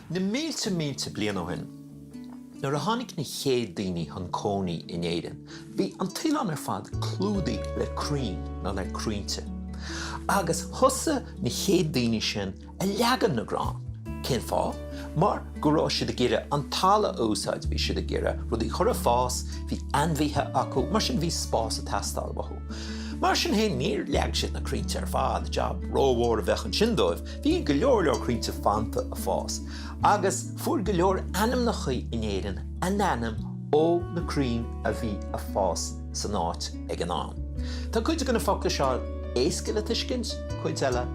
Na mílte mílte bliain ó shin, nuair a tháinig na chéad daoine chun cónaí in Éirinn, bhí an t-oileán ar fad clúdaithe le crainn nó le crainnte. Agus thosaigh na chéad daoine sin a leagan na gcrann. Cén fáth? Mar go raibh siad ag iarraidh an talamh a úsáid, bhí siad ag iarraidh rudaí a chur ag fás, bhí ainmhithe acu, mar sin bhí spás ag teastáil uathu. Mar sin féin, níor leag siad na crainnte ar fad, jab rómhór a bheadh ansin dóibh. Bhí go leor leor crainnte fanta ag fás, agus fuair go leor ainmneacha in Éirinn a n-ainm ó na crainn a bhí ag fás san áit ag an am. Tá cuid de na focla seo éasca le tuiscint, cuid eile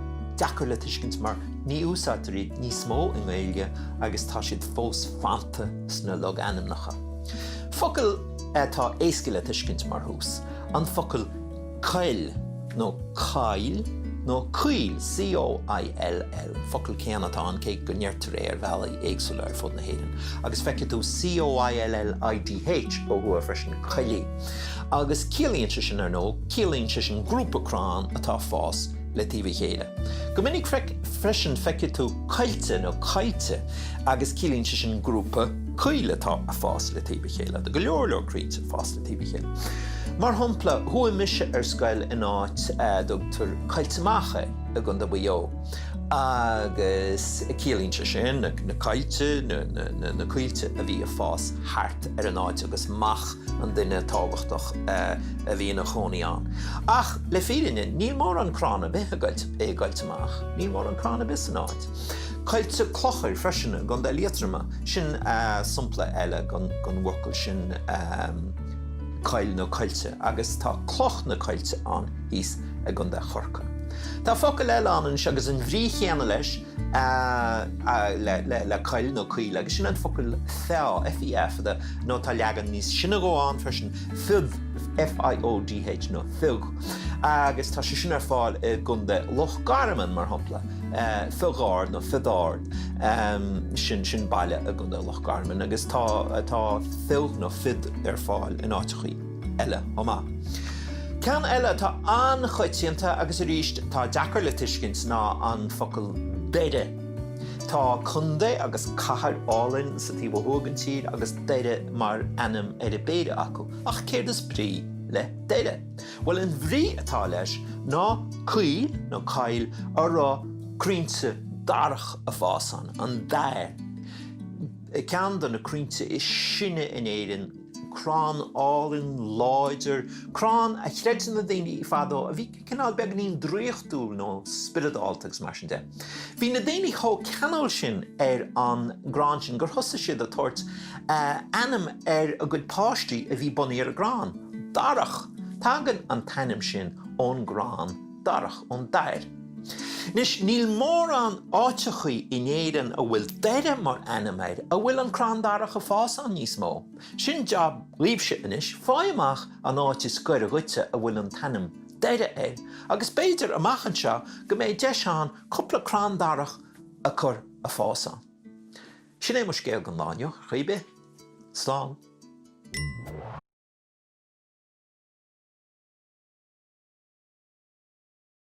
deacair le tuiscint mar ní úsáidtear iad níos mó i nGaeilge agus tá siad fós fanta sna logainmneacha. Focal atá éasca le tuiscint mar thús, an focal coill nó coill nó coill, C-O-I-L-L, an focal céanna atá ann cé go ndeirtear é ar bhealaí éagsúla ar fud na hÉireann. Agus feicfidh tú C-O-I-L-L-I-D-H ó thuaidh freisin, coillidh. Agus ciallaíonn sé sin, ar ndóigh, ciallaíonn sé sin grúpa crann atá ag fás le taobh a chéile. Go minic freisin feicfidh tú coillte nó coillte agus ciallaíonn sé sin grúpa coill atá ag fás le taobh a chéile. Tá go leor leor crainnte ag fás le taobh a chéile. Mar shampla, chuaigh mise ar scoil in áit a dtugtar Coillte Mach air i gContae Mhaigh Eo agus ciallaíonn sé sin na coillte, na coillte a bhí ag fás thart ar an áit agus mac an duine tábhachtach a bhí ina chónaí ann. Ach le fírinne, níl mórán crann ar bith i gCoillte Mach, níl mórán crann ar bith san áit. Coillte Clochair freisin i gContae Liatroma, sin sampla eile den bhfocal sin coill nó coillte, agus tá Cloch na Coillte ann thíos i gContae Chorcaí. Tá focal eile ann anois agus an bhrí chéanna leis, le coill nó coill, agus sin an focal feá, F-E-A fada, nó tá leagan níos sine dhó ann freisin, fiodh, F-I-O-D-H, nó fiodh, agus tá sé sin ar fáil i gContae Loch Garman, mar shampla, Fiodh Ard nó Fiodh Ard, sin, sin baile i gContae Loch Garman, agus tá, tá fiodh nó fiodh ar fáil in áiteachaí eile chomh maith. Ceann eile atá an-choitianta agus arís atá deacair le tuiscint ná an focal Doire. Tá contae agus cathair álainn sa taobh ó thuaidh den tír agus Doire mar ainm ar an bpéire acu. Ach céard is brí le Doire? Bhuel an bhrí atá leis ná coill nó coill a raibh crainnte darach ag fás ann, an dair. Ceann de na crainnte is sine in Éirinn. Crann álainn, láidir, crann a chreid na daoine fadó a bhí cineál beagáinín draíochtúil nó spioradálta agus mar sin de. Bhí na daoine chomh ceanúil sin ar an gcrann sin gur thosaigh siad ag tabhairt ainm ar a gcuid páistí a bhí bunaithe ar an gcrann, Darach! Tagann an t-ainm sin ón gcrann darach, ón dair. Anois, níl mórán áiteachaí in Éirinn a bhfuil Doire mar ainm air a bhfuil an crann darach ag fás ann níos mó. Sin jab dhaoibhse anois, faigh amach an áit is gaire dhuitse a bhfuil an t-ainm Doire air agus b'fhéidir amach anseo go mbeidh deis ann cúpla crann darach a chur ag fás ann. Sin é mo scéal don lá inniu, ar chaoi ar bith. Slán.